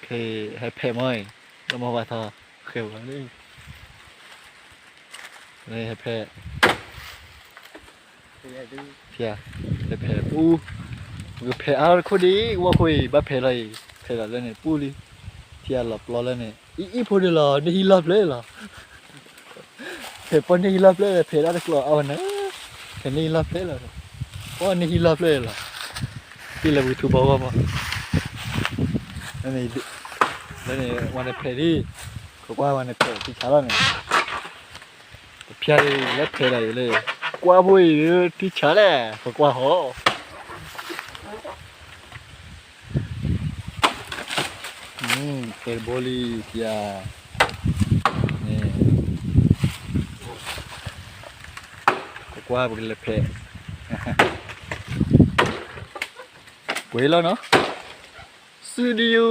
ခဲအံၤ ဟဲဖဲးမီၤအံၤ, လၢမီၤဘၣ်ထီၣ်, ဃဲၤဝဲလံ, ဟဲဖဲး, ဖဲး, ဟဲဖဲးပူ, ပကဖဲးအါထီၣ်တခိၣ်ဒံး ကဝီၤခိၣ်အံၤ ဘၣ်ဖဲးလီၤအံၤ, ဖဲးလီၤလၢန့ၣ်ပူလံ, ထံအလီၤပျီလၢန့ၣ် အံၤအံၤဖိဒံးလီၤ နဟံးလီၢ်ဖျၢၣ်လီၤ. ဖဲးပီၢ်န့ၢ်ဟံးလီၢ်ဖျၢၣ် ဖဲးဒၣ်တကျိၤအါဝဲန့ၣ်, ဖဲးန့ၢ်ဟံးလီၢ်ဖျၢၣ်လီၤ, ပီၢ်န့ၢ်ဟံးလီၢ်ဖျၢၣ်လီၤ, တံၢ်လၢပကထူဘီဂီၢ်မး, လၢန့ၣ်, လၢန့ၣ် ဝဲန့ၣ်ဖဲးဒံး, ခိးကွၢ်ဝဲန့ၣ်ဖဲးထံဆါလီၤန့ၣ်, ပဖျါအံၤလၢဖဲးဒၣ်အံၤလၢ, ကွၢ်ဖိအံၤထံဆါလဲၣ် ခိးကွၢ်ဟီ ဖဲးတဘိလံ ဖျါ, န့ၣ်, ခိးကွၢ်ပကလဲၤဖဲး, ပှ့ၤလီၤနီၤ, စုဒံယိ